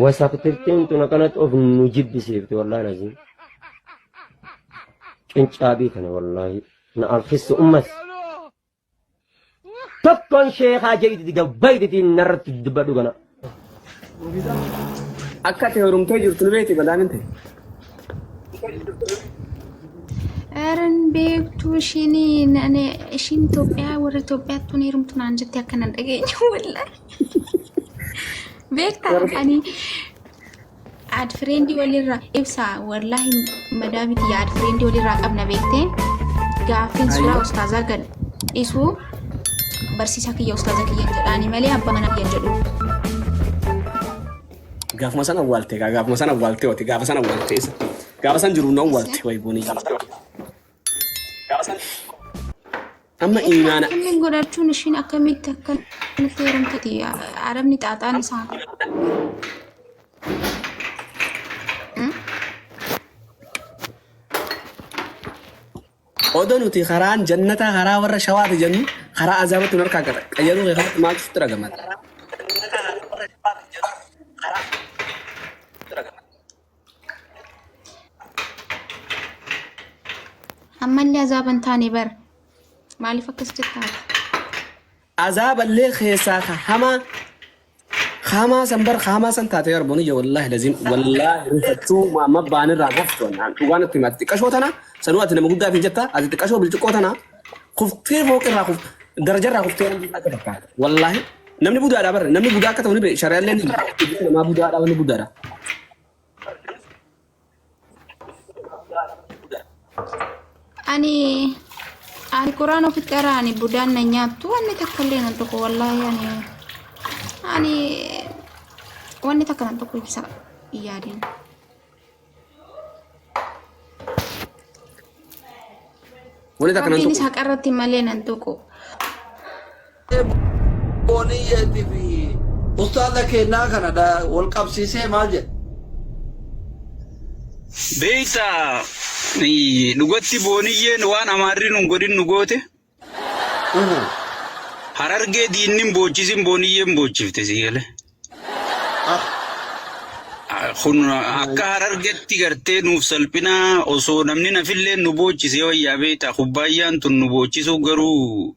Wasaktirtiin tun akkanatti of nu jibbisiifti wallaahi laziim. Cincaabii kana wallaahi na alkhissu ummas. Tokkoon sheekaa je'iti gabbaytitiin narratti dubbadhu kana. Akka ati heerumtee jirtu ni beekti madaamin ta'e. Aaran beektuu ishiin ishiin Itoophiyaa warra Itoophiyaatti tun heerumtu naan jette akka nan dhageenye wallaahi. Beektaa ani aad fireendii walirraa ibsa wallaahi madaamiti aad fireendii walirraa qabna beektee gaaffiin suuraa ustaazaa gad dhisuu barsiisaa kiyya ustaaza kiyya jedhaani malee abbaa manaa kiyya jedhu. Gaafuma san awwaalte gaa gaafuma san awwaalte oti gaafa san awwaalte isa gaafa san jiru nu awwaalte wayi boonii. Amma imaana Akkamin godhachuun ishiin akkamitti akkanatti heerumtati arabni xaaxaan isaa. Odoo nuti karaan jannataa karaa warra shawaati jennu karaa azaabatti nu harkaa qaba. Qayyaruu kee kanatti maaltu sitti dhagahama? Ammallee azaaba hin taane bar. Maaliif akkas jettaa? Azaaballee keessaa ka hamaa hamaa san bar hamaa san taatee arboon ija wallaahi laziim wallaahi rifachuu amma baan irraa koftu naan dhugaa natti himaati xiqqashoo tana sanuu ati nama guddaa fi jetta ati xiqqashoo bilciqqoo tana kuftee fooqirraa kuf darajarraa kuftee namni akka fakkaata wallaahi namni budaadha barre namni budaa akka ta'u ni beeku shari'aallee ni namaa budaadha wanni budaadha. Ani ani quraan ofitti araani budaan na nyaattu wanni takka illee nan tuqu wallaahi ani ani wanni takka nan tuqu ibsa hin yaadin. Wanni takka nan Rabbiinis tuqu. haqa irratti malee nan tuqu. Booniyyeetii fi ustaaza keenyaa kana da- wal qabsiisee maal jedha? Beeyta dhugatti booniyyeen waan amaarri nun godhin nu goote. Harargee diinnin boochisin booniyyeen boochifte si gale. Ah, Kun akka harargetti gartee nuuf salphina osoo namni nafillee nu boochisee wayyaa beekta kubbaayyaan tun nu boochisuu garuu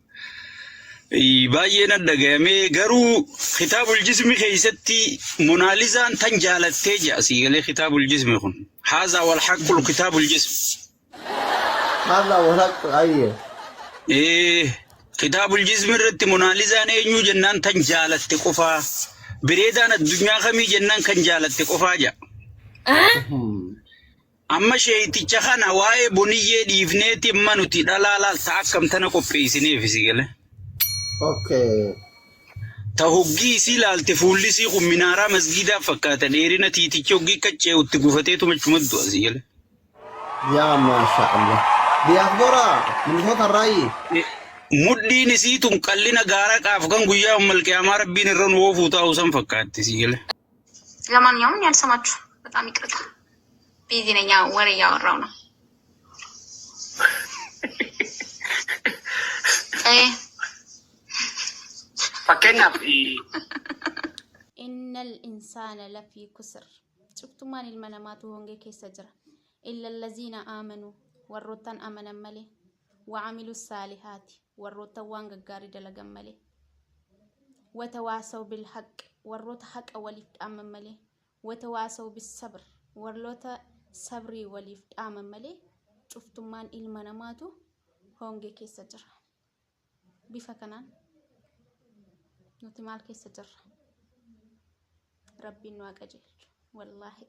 baay'ee na dhagayamee garuu kitaabul jismi keessatti monaalizaan tan jaalattee ja'a sii galee kitaabul jismi kun haazaa wal haqqul kitaabul jismi. Haadha walaq ayye. Ee, kitaabul jismi irratti monaalizaan eenyuu jennaan tan jaalatte qofaa. Bireedaan addunyaa kamii jennaan kan jaalatte qofaa jedha. Amma sheeyticha kana waa'ee boniyyee dhiifneeti amma nuti dhalaa laal ta'a akkam tana qopheessineef si gale. Okay. Ta hoggii isii laalte fuulli isii kun minaaraa masgiidaa fakkaata dheerina tiitichi hoggii qacee'utti gufateetuma achuma du'a si gale. Yaa maasha Allah. Diyaaspoora Minnesota irraayi. Mudhiin isii tun qallina gaara qaaf kan guyyaa ummal qiyaamaa rabbiin irra nu oofuu taa'u san fakkaatti si gale. ለማንኛውም እኔ አልሰማችሁም። በጣም ይቅርታ ቢዚ ነኝ። ያው ወሬ እያወራሁ ነው። እ Fakkeenyaaf Innal insaana lafii kusr. Cuftummaan ilma namaatu hongee keessa jira. Illa allaziina aamanuu warroottan amanan malee. Wa'amilu saalihaati warroottan waan gaggaarii dalagan malee. Watawaasaw bil haqq warroota haqa waliif dhaaman malee. Watawaasaw bis sabr warroota sabrii waliif dhaaman malee cuftummaan ilma namaatu hongee keessa jira. Bifa kanaan nuti maal keessa jirra? Rabbiin nu haa qajeelchu. Wallaahi.